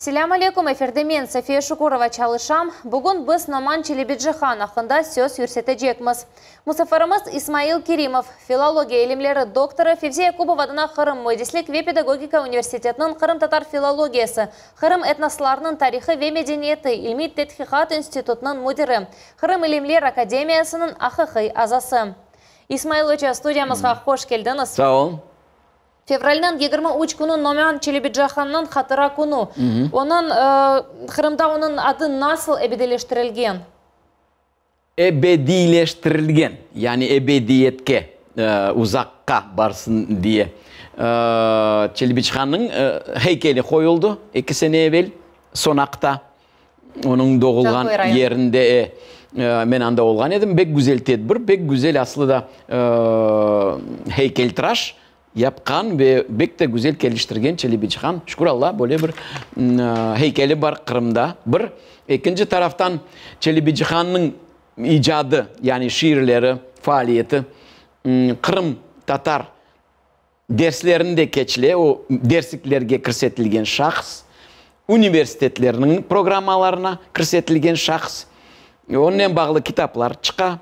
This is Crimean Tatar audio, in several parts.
Selâm aleyküm, efirde men, Safiye Şukurova, çalışam. Bugün biz Noman Çelebicihan aqqında söz yürsetecekmiz. Musafirimiz İsmail Kerimov, filologiya ilimleri doktorı, Fevzi Yakubov adına Qırım müendislik ve pedagogika universitetiniñ qırımtatar filologiyası, Qırım etnoslarınıñ tarihı ve medeniyeti ilmiy tedqiqat institutınıñ müdiri, Qırım ilimler akademiyasınıñ aqiqiy azası. İsmail oca, studiyamızğa hoş keldiñiz. Sağ ol. Fevralniñ 23 künü Noman Çelebicihannıñ hatıra künü. Onıñ, Qırımda onıñ adı nasıl ebedileştirilgen? Ebediyleştirilgen, yani ebediyetke, uzaqqa barsın diye. Çelebicihannıñ heykeli qoyuldı eki sene evel Sonaqta, onıñ doğulğan yerinde. Men anda olğan edim. Bek güzel tedbir, bek güzel aslı da heykeltıraş yapqan ve bek de güzel keliştirgen Çelebicihan. Şükür Alla, böyle bir heykeli bar Qırımda, bir. Ekinci taraftan, Çelebicihannıñ icadı, yani şiirleri, faaliyeti Qırım tatar derslerinde keçile, o dersliklerge kirsetilgen şahs, universitetlerniñ programmalarına kirsetilgen şahs, onnen bağlı kitaplar çıqa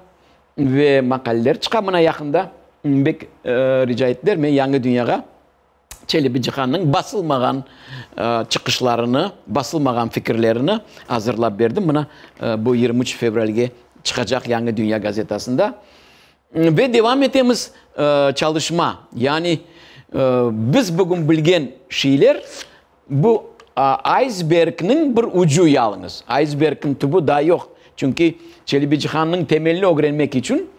ve maqaleler çıqa. Mına yaqında bek rica ettiler, men Yañı dünyağa Çelebi Cihannıñ basılmağan çıqışlarını, basılmağan fikirlerini azırlap berdim. Mına bu 23 fevralge çıqacaq Yañı dünya gazetasında. Ve devam etemiz çalışma. Yani biz bugün bilgen şeyler bu aysbergniñ bir ucu yalıñız. Aysbergniñ tübü daa yoq. Çünki Çelebi Cihannıñ temelini ögrenmek içün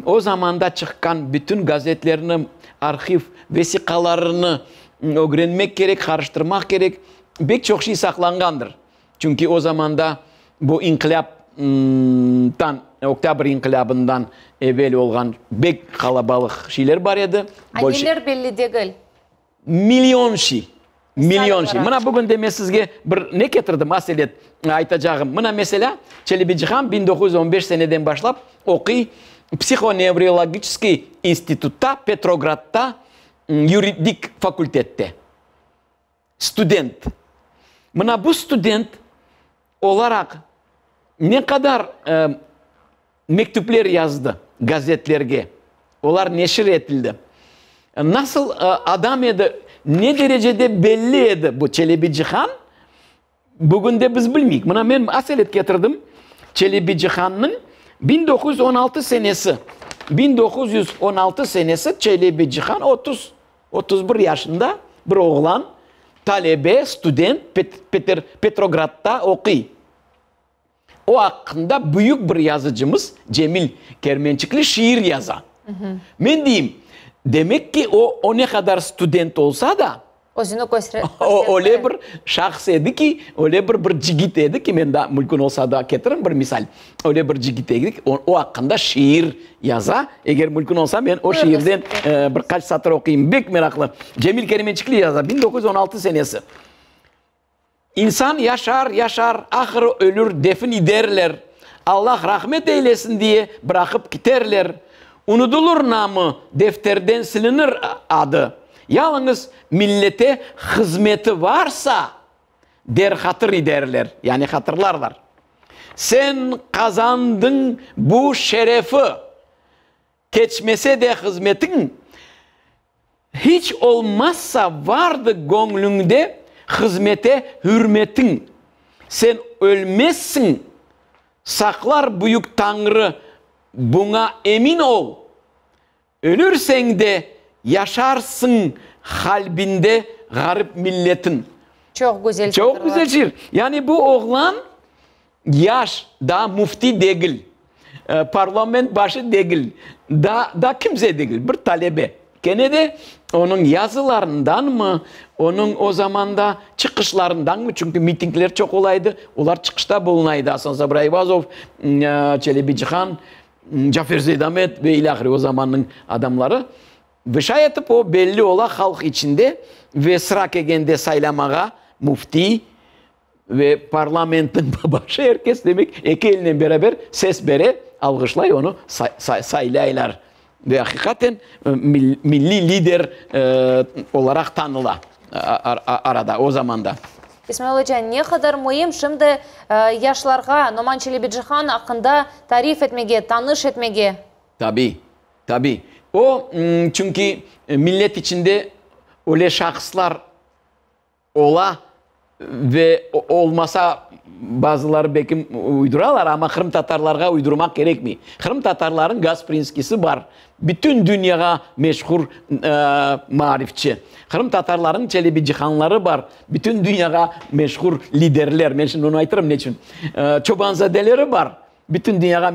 o zamanda çıqqan bütün gazetlerni, arhiv vesiqalarını ögrenmek kerek, qarıştırmaq kerek. Bek çoq şey saqlanğandır. Çünki o zamanda bu inqilâptan, Oktâbr inqilâbından evel olğan bek qalabalıq şeyler bar edi. A neler belli degil? Million şey. Million şey. Mına bugün de men sizge bir ne ketirdim, aselet aytacağım. Mına meselâ, Çelebicihan 1915 seneden başlap oquy Psihonevriologiçeskiy institutta, Petrogradda, yuridik fakultette. Student. Mına bu student olaraq ne qadar mektüpler yazdı gazetlerge, olar neşir etildi. Nasıl adam edi, ne derecede belli edi bu Çelebi Cihan, bugün de biz bilmeyik. Mına men aselet ketirdim Çelebi Cihannıñ 1916 senesi, 1916 senesi Çelebi Cihan 30, 31 yaşında bir oğlan, talebe, student, Peter, Petrogradda oquy. O aqqında büyük bir yazıcımız Cemil Kermençikli şiir yaza. Men deyim, demek ki, o, o ne qadar student olsa da, Özüni kösterdi. O öyle bir şahs edi ki, öyle bir bir cigit edi ki, men daa mümkün olsa daa ketiririm bir misal. Öyle bir cigit edi ki, o, o aqqında şiir yaza. Eger mümkün olsa, men o şiirden bir qaç satır oquyım. Bek meraqlı. Cemil Kermençikli yaza, 1916 senesi. İnsan yaşar, yaşar, ahırı ölür, defin iderler. Allah rahmet eylesin diye bıraqıp kiterler. Unudulur namı, defterden silinir adı. Yalıñız millete hızmeti varsa, derhatır iderler, yani hatırlarlar. Sen qazandıñ bu şerefi, keçmese de hızmetiñ, Hiç olmazsa vardı göñlüñde hızmete hürmetiñ. Sen ölmezsiñ, saqlar büyük Tañrı, buña emin ol. Ölürseñ de yaşarsıñ qalbinde ğarip milletin. Çoq güzel Çoq güzel şiir. Yani bu oğlan Yaş, daa müfti degil, parlament başı degil, daa, daa kimse degil, bir talebe. Kene de onıñ yazılarındanmı, onıñ o zamanda çıqışlarındanmı, çünki mitingler çoq ola edi, olar çıqışta buluna edi, Asan Sabri Ayvazov, Çelebi Cihan, Cafer Seydamet ve ilâhre o zamannıñ adamları. Ve şay etip o belli ola halq içinde ve sıra kelgende saylamağa müfti, Ve parlamentniñ başı er kes, demek, eki elinen beraber ses bere, alğışlay, onı saylaylar. Ve aqiqaten milliy lider olaraq tanıla arada, o zamanda. İsmail oca, ne qadar müim şimdi yaşlarğa Noman Çelebicihan aqqında tarif etmege, tanış etmege. Tabiy, tabiy. O, çünki millet içinde öyle şahıslar ola ve olmasa bazıları belki uyduralar, amma qırımtatarlarğa uydurmaq kerekmey. Qırımtatarlarıñ Gasprinskiysi bar, bütün dünyağa meşhur maarifçi. Qırımtatarlarıñ Çelebicihanları bar, bütün dünyağa meşhur liderler, men şimdi onı aytırım neçün. Çobanzadeleri bar, bütün dünyağa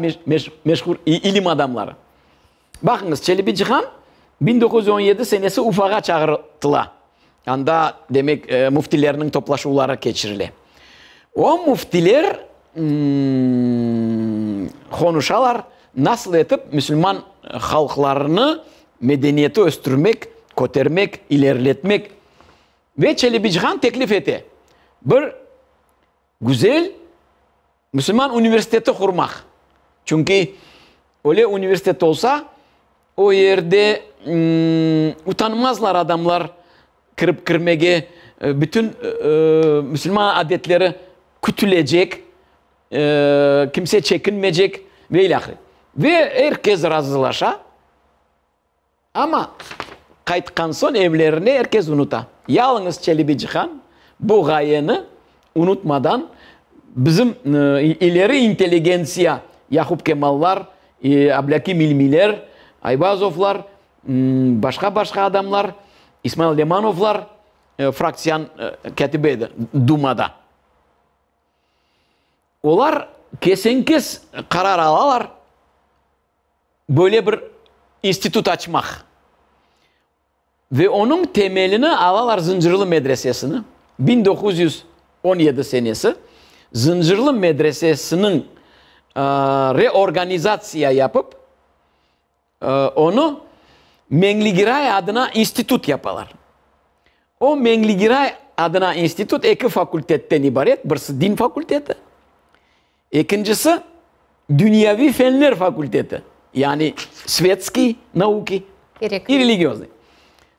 meşhur ilim adamları. Baqıñız, Çelebicihan 1917 senesi Ufağa çağırtıla. Anda, demek, müftilerniñ toplaşuvları keçirile. O müftiler qonuşalar, nasıl etip müsülman halqlarını medeniyeti östürmek, kötermek, ileriletmek. Ve Çelebicihan teklif ete, bir güzel Müsülman universiteti qurmaq. Çünki öyle universitet olsa, o yerde utanmazlar adamlar kirip kirmege, bütün müsülman adetleri kütülecek, kimse çekinmeycek ve ilâhre. Ve er kes razılaşa. Amma qaytqan soñ evlerine er kes unuta. Yalıñız Çelebicihan bu ğayeni unutmadan bizim ileri intelligentsiya Yaqub Kemallar, Ablâkim İlmiler, Ayvazovlar, başqa-başqa adamlar, İsmail Lemanovlar fraktsiyanıñ kâtibi edi Dumada. Olar kesen-kes qarar alalar. Böyle bir institut açmaq ve onıñ temelini alalar Zıncırlı medresesini, 1917 senesi Zıncırlı medresesiniñ reorganizatsiya yapıp, onı Meñli Giray adına institut yapalar. O Meñli Giray adına institut eki fakultetten ibaret, birisi din fakulteti, Ekincisi, dünyaviy fenler fakulteti, yani svetskiy nauki i religiozniy.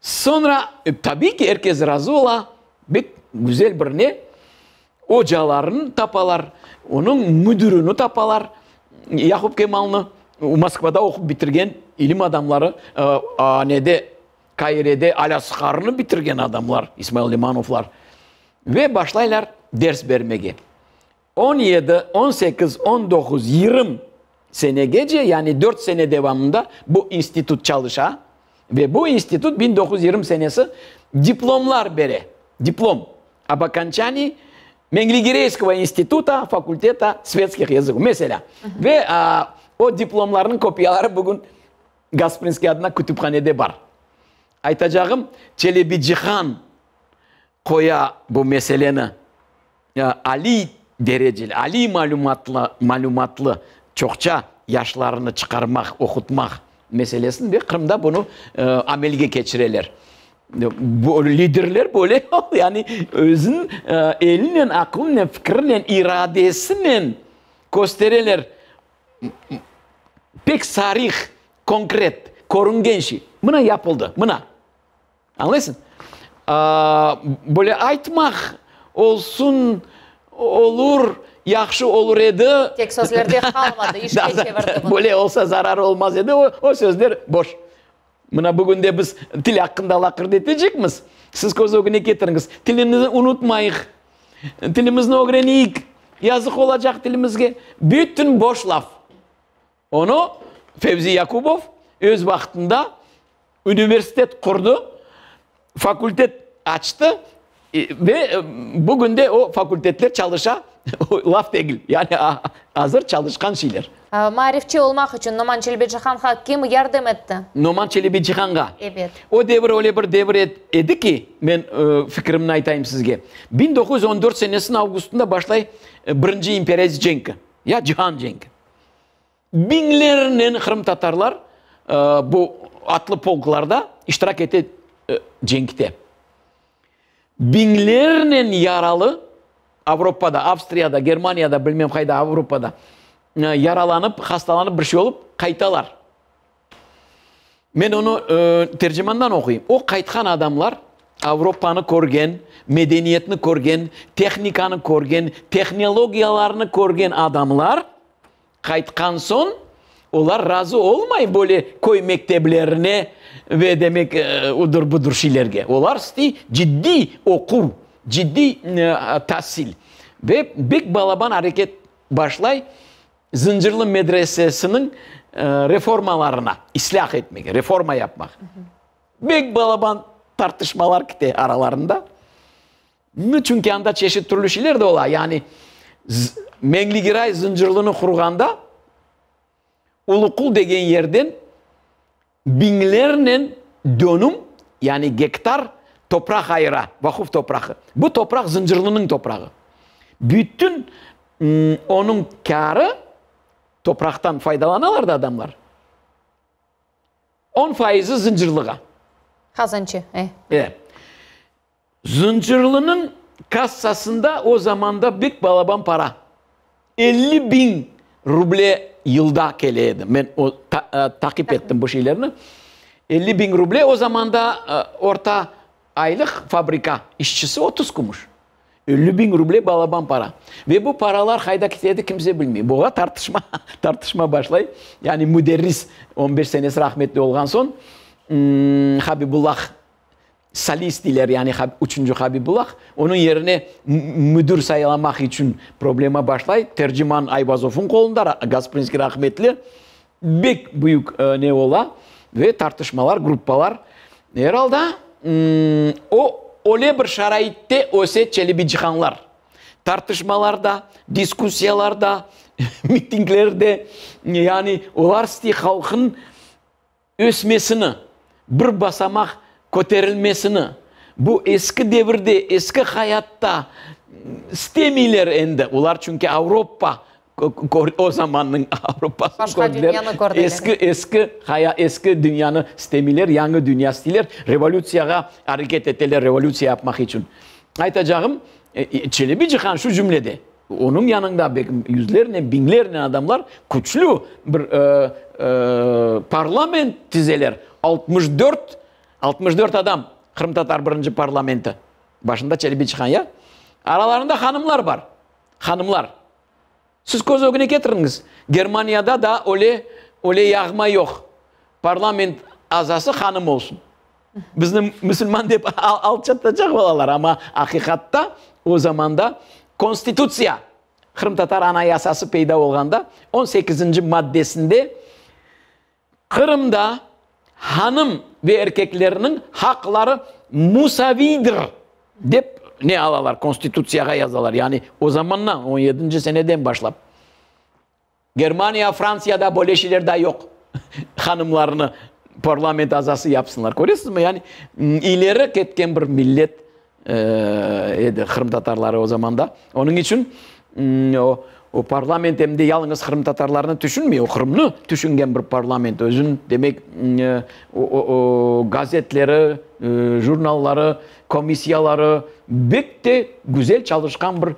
Soñra, tabiiy ki, er kes razı ola, bek güzel bir ne, ocalarını tapalar, onıñ müdürini tapalar, Yaqub Kemalnı, Moskvada oqup bitirgen ilim adamları, nede, Kairede Al-Azharnı bitirgen adamlar, İsmail Lemanovlar, ve başlaylar ders bermege. 17, 18, 19, 20 senegece, yani dört sene devamında bu institut çalışa ve bu institut 1920 senesi diplomlar bere, diplom ob okonçaniy Mengligireyskogo instituta, fakulteta svetskih yazıkov, meselâ. Ve o diplomlarnıñ kopiyaları bugün Gasprinskiy adına kütüphanede bar. Aytacağım, Çelebicihan qoya bu meseleni aliy dereceli, aliy malümatlı, malümatlı çoqça yaşlarını çıqarmaq, oqutmaq meselesini ve Qırımda bunı amelge keçireler. Bu liderler böyle, yani özüniñ elinen, aqlınen, fikirinen, iradesinen köstereler pek sarih, konkret, körüngen şey. Mına yapıldı, mına. Añlaysıñ? Böyle aytmaq olsun, olur, yahşı olur edi. Tek sözlerde qalmadı, işke çevirdi bunı. Böyle olsa zararı olmaz edi, o sözler boş. Mına bugün de biz til aqqında laqırdı etecekmiz. Siz köz ögüne ketiriñiz. Tilimizni unutmayıq, tilimizni ögreneyik, yazıq olacaq tilimizge. Bütün boş laf. Onı Fevzi Yakubov öz vaqtında universitet qurdı, fakultet açtı ve bugün de o fakultetler çalışa, laf degil, yani azır çalışqan şeyler. Maarifçi olmaq içün Noman Çelebicihanğa kim yardım etti? Noman Çelebicihanğa? Ebet. O devir öyle bir devir edi ki, men fikirimni aytayım sizge, 1914 senesiniñ avgustında başlay birinci imperialist cenki, ya cihan cenki. Biñlernen qırımtatarlar bu atlı polklarda iştirak ete cenkte. Biñlernen yaralı Avropada, Avstriyada, Germaniyada, bilmem qayda Avropada yaralanıp, hastalanıp bir şey olıp qaytalar. Men onı tercimandan oquyım. O qaytqan adamlar. Avropanı körgen, medeniyetni körgen, tehnikanı körgen, tehnologiyalarnı körgen adamlar qaytqan soñ, olar razı olmay böyle köy mekteplerine ve, demek, udur-budur şeylerge. Olar istey ciddiy oquv, ciddiy tasil. Ve bek balaban areket başlay Zıncırlı medresesiniñ reformalarına, islâh etmege, reforma yapmaq. Bek balaban tartışmalar kete aralarında. Çünki anda çeşit türlü şeyler de ola. Yani Meñli Giray Zıncırlını qurğanda Uluqul degen yerden biñlernen dönüm, yani gektar topraq ayıra, vaquf toprağı. Bu topraq Zıncırlınıñ toprağı. Bütün onıñ kârı, topraqtan faydalanalar da adamlar, On faizi Zıncırlığa. Qazançı, e. E. Zıncırlınıñ kassasında o zamanda bek balaban para, 50 biñ ruble yılda kele edi. Men o taqip ettim bu şeylerni. 50 biñ ruble o zamanda orta aylıq fabrika işçisi 30 kümüş. 50 biñ ruble balaban para. Ve bu paralar qayda kete edi, kimse bilmey. Buğa tartışma, tartışma başlay. Yani müderris on beş senesi rahmetli olğan soñ, Habibullah Salis deyler, yani üçünci Habibullah, onıñ yerine müdir saylamaq içün problema başlay. Terciman Ayvazovnıñ qolunda, Gasprinskiy rahmetli, bek büyük ne ola ve tartışmalar, gruppalar. Er alda, o, öyle bir şaraitte öse Çelebicihanlar. Tartışmalarda, diskussiyalarda, mitinglerde, yani olar istey halqın ösmesini, bir basamaq köterilmesini, bu eski devirde, eski hayatta istemeyler endi. Olar çünki Avropa, o zamannıñ Avropasını kördiler. Eski, eski haya, eski dünyanı istemeyler, yañı dünya isteyler. Revolütsiyağa areket eteler, revolütsiya yapmaq içün. Aytacağım, Çelebi Cihan şu cümlede. Onıñ yanında belki yüzlernen, biñlernen adamlar küçlü bir parlament tizeler. 64, 64 adam qırımtatar birinci parlamenti. Başında Çelebi Cihan, ya. Aralarında hanımlar bar. Hanımlar. Siz köz ögüne ketiriñiz, Germaniyada da öyle, öyle yağma yoq. Parlament azası hanım olsun. Bizni müsülman dep alçatacaq olalar, amma aqiqatta o zamanda Konstitutsiya, Qırımtatar Anayasası peyda olğanda on sekizinci maddesinde Qırımda hanım ve erkeklerniñ haqları musaviydir dep ne alalar, Konstitutsiyağa yazalar. Yani o zamandan, on yedinci seneden başlap. Germaniya, Fransiyada böyle şeyler daa yoq. Hanımlarnı parlament azası yapsınlar. Köresizmi, yani ileri ketken bir millet edi qırımtatarları o zamanda. Onıñ içün o, o parlament em de yalıñız qırımtatarlarnı tüşünmey, o Qırımnı tüşüngen bir parlament. Özün, demek, o, o, gazetleri, jurnalları, komissiyaları bek te güzel çalışqan bir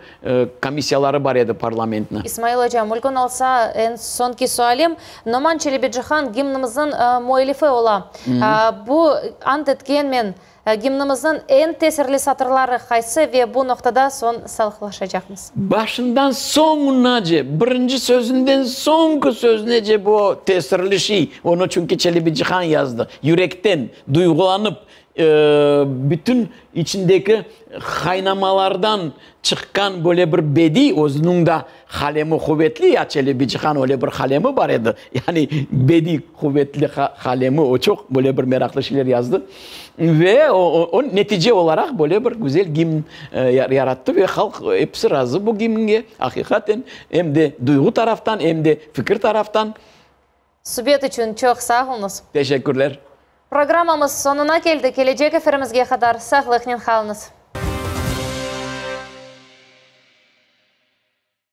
komissiyaları bar edi parlamentniñ. İsmail oca, mülkün olsa, eñ soñki sualim, Noman Çelebicihan gimnimizniñ müellifi ola. Bu, ant etkenmen, gimnimizniñ eñ tesirli satırları qaysı ve bu noqtada soñ sağlıqlaşacaqmız. Başından soñunace, birinci sözünden soñki sözünece bu tesirli şey. Onı çünki Çelebicihan yazdı, yürekten, duyğulanıp, Bütün içindeki qaynamalardan çıqqan böyle bir bediy, özüniñ da qalemi quvetli ya, Çelebicihan öyle bir qalemi bar edi, yani bediy quvetli qalemi, o çoq böyle bir meraqlı şeyler yazdı. Ve o, netice olaraq böyle bir güzel gimn yarattı ve halq episi razı bu gimnge, aqiqaten, em de duyğu taraftan, em de fikir taraftan. Subet içün çoq sağ oluñız. Teşekkürler. Programmamız soñuna keldi. Kelecek efirimizge qadar sağlıqnen qalıñız.